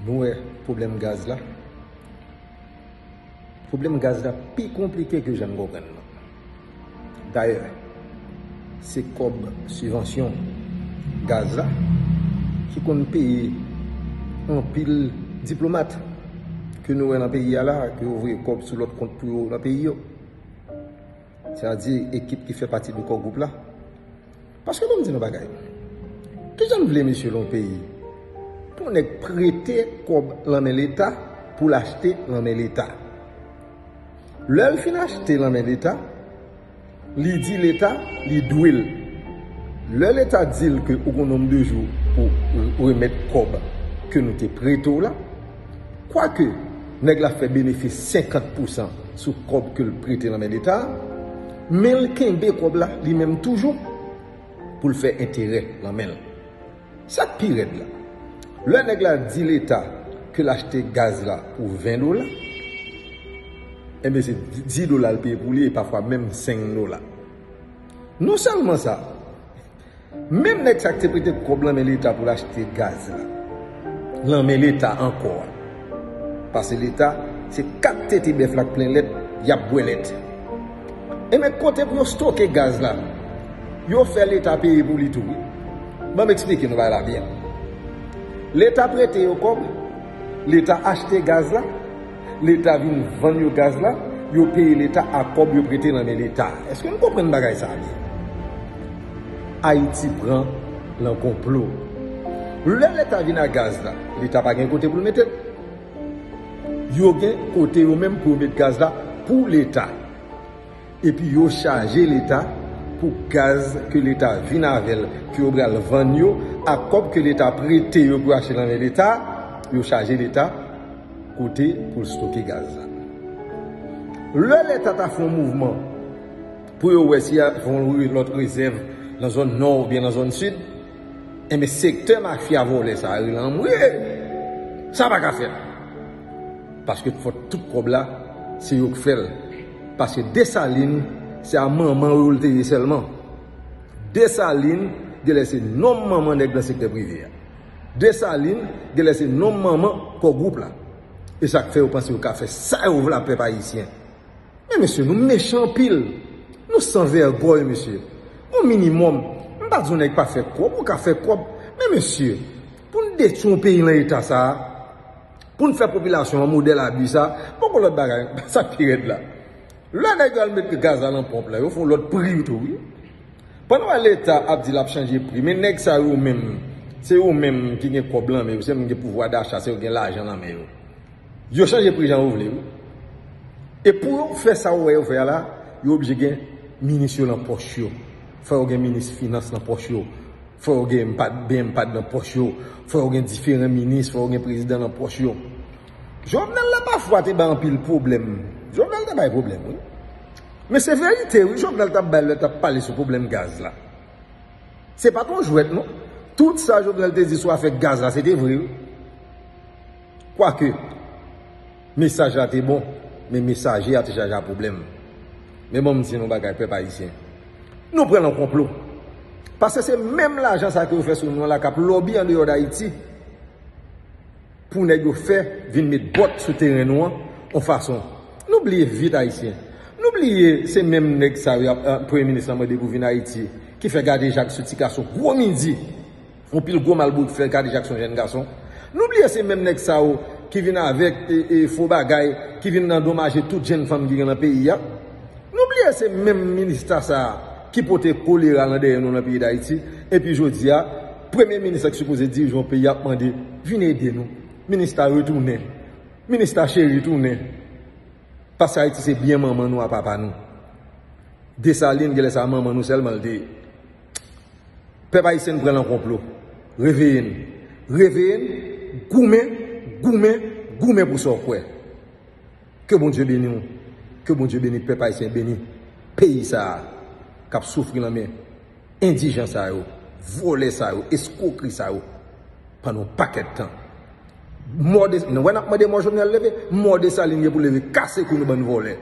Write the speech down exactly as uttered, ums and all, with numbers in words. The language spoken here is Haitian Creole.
Nou wè pwoblèm gaz la. Pwoblèm gaz la pi konplike ke jan n konprann nan. Dayè, se kòb sibvansyon gaz la ki konn peye anpil diplomat ke nou wè nan peyi a la, ke yo voye kòb sou lòt kont pou yo nan peyi yo. Sètadi ekip ki fè pati de Core Group la. Paske ban m di nou bagay. Kijan n vle mesye lan yon peyi pou nèg prete kòb lan men Leta pou l achte lan men Leta? Lè l fin achte lan men Leta, li di Leta li dwe l. Lè Leta di l ke ou gon nonb de jou pou remèt kòb ke nou te prete w la, kwake nèg la fè benefis senkant pousan sou kòb ke l prete lan men Leta, men l kenbe kòb la li menm toujou pou l fè enterè lan men l. Sa k pi rèd la, lè nèg la di Leta ke l achte gaz la pou ven dola, enben se di dola l peye pou li e pafwa menm senk dola. Non sèlman sa, menm nèg sa k te prete kòb lan men Leta pou l achte gaz la, lan men Leta ankò a. Paske Leta, se kat tete bèf la k plen lèt, y ap bwè lèt. Enben kote pou yo stoke gaz la, yo fè Leta peye pou li tou wi. Ban m eksplike nou bagay la byen. Leta prete yo kòb, Leta achte gaz la, Leta vin vann yo gaz la, yo peye Leta ak kòb yo prete lan men Leta. Èske nou konprann bagay sa a byen? Ayiti pran lan konplo. Lè Leta vin ak gaz la, Leta pa gen kote pou l mete l. Yo gen kote yo menm pou yo met gaz la pou Leta. Epi yo chaje Leta pou gaz ke Leta vin avè l, ke yo pral vann yo, ak kòb ke Leta prete yo pou yo achte lan men Leta, yo chaje Leta kote pou l stoke gaz la. Lè Leta ta fè yon mouvman pou yo wè si y a fè yon re- lòt rezèv lan zòn nò oubyen lan zòn sid, enben sektè mafya vòlè sa a rele anmwe. Sa pa ka fèt. Paske fò tout kòb la, se yo k fè l. Paske Desalin, se a manman yo l te ye sèlman. Desalin, genlè se nonm manman nèg nan sektè prive a. Desalin, genlè se nonm manman Core Group la. E sa k fè yo panse yo ka fè sa yo vle ak pèp ayisyen. Men mesye, nou mechan anpil. Nou san vègòy, mesye. Yon minimòm. M pa di yon nèg pa fè kòb, ou ka fè kòb. Men mesye, pou n detwi yon peyi lan eta sa a, pou n fè popilasyon an modèl abi sa, poko lòt bagay, sa k pi rèd la. Lè nèg yo al met gaz la lan ponp la, yo fè yon lòt pri tou wi. Pandan w wè Leta ap di l ap chanje pri, men nèg sa yo menm, se yo menm ki gen kòb lan men yo, se yo menm ki gen pouvwa dacha, se yo gen lajan lan men yo. Yo chanje pri jan yo vle wi. E pou yo fè sa w wè yo fè a la, yo oblije gen minis yo lan pòch yo. Fò yo gen minis finans lan pòch yo. Fò yo gen M P A D, B M P A D lan pòch yo. Fò yo gen diferan minis, fò yo gen prezidan lan pòch yo. Jovenel la pafwa te bay anpil pwoblèm. Jovenel te bay pwoblèm wi. Men se verite wi, Jovenel t ap bay lè l t ap pale sou pwoblèm gaz la. Se pa t yon jwèt non. Tout sa Jovenel te di sou afè gaz la, se te vre wi. Kwake, mesaj la te bon, men mesaje a te chaje a pwoblèm. Men ban m di nou bagay, pèp ayisyen. Nou pran nan konplo. Paske se menm lajan sa ke yo fè sou nou an la k ap lòbi andeyò Dayiti pou nèg yo fè vin met bòt sou teren nou an yon fason. Nou bliye vit ayisyen. Nou bliye se menm nèg sa yo ap- a, premye minis lan mande pou vin Ayiti, ki fè gade jak sou ti gason gwo midi. Yon pil gwo malbout fè gade jak sou jèn gason. Nou bliye se menm nèg sa yo ki vin avèk e, e, fo bagay, ki vin andomaje tout jèn fanm ki gen nan peyi a. Nou bliye se menm minista sa a ki pote kolera lan dèyè nou lan peyi Dayiti. Epi jodi a, premye minis la ki sipoze dirije yon peyi ap mande, vin ede nou. Minista retounen. Minista cheri tounen. Paske Ayiti se byen manman nou a papa nou. Desalin genlè sa manman nou sèlman l te ye. Pèp ayisyen n pran lan konplo. Reveye n. Reveye n. Goumen, goumen, goumen pou sa w kwè. Ke Bondye beni w. Ke Bondye beni pèp ayisyen, beni peyi sa a k ap soufri lan men endijan sa yo, vòlè sa yo, eskwokri sa yo pandan yon pakèt tan. Mò de- nou wè n ap mande mò Jovenel leve, mò Desalin gen pou leve kase kou nou bann vòlè.